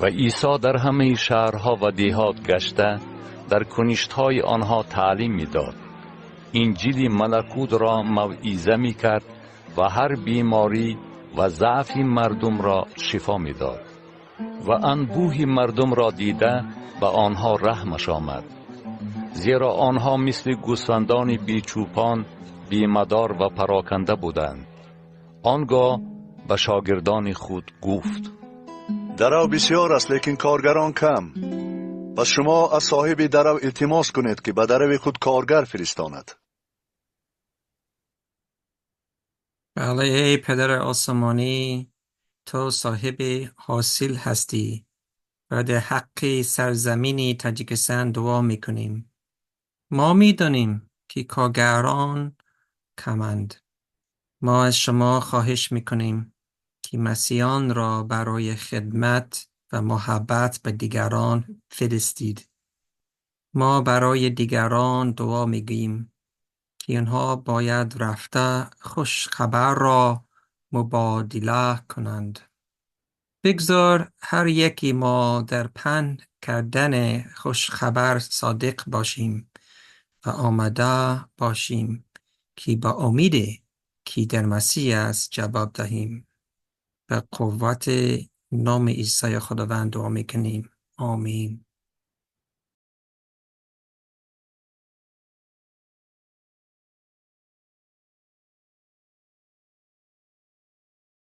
و عیسی در همه شهرها و деҳот گشته، در کنیشتهای آنها تعلیم میداد، انجیل ملکوت را موعظه میکرد و هر بیماری و ضعف مردم را شفا میداد. و انبوه مردم را دیده، به آنها رحمش آمد، زیرا آنها مثل گوسفندان بیچوپان، بیمدار و پراکنده بودند. آنگاه به شاگردان خود گفت: درو بسیار است، لیکن کارگران کم. پس شما از صاحب درو التماس کنید که به درو خود کارگر فرستاند. بله، ای پدر آسمانی، تو صاحب حاصل هستی و در حق سرزمین تاجیکستان دعا میکنیم. ما میدانیم که کارگران کمند. ما از شما خواهش میکنیم که مسیحیان را برای خدمت و محبت به دیگران فرستید. ما برای دیگران دعا میگوییم که آنها باید رفته خوش خبر را مبادله کنند. بگذار هر یکی ما در پهن کردن خوش خبر صادق باشیم و آماده باشیم که با امیدی که در مسیح است جواب دهیم. به قوت نام عیسی خداوند دعا میکنیم. آمین.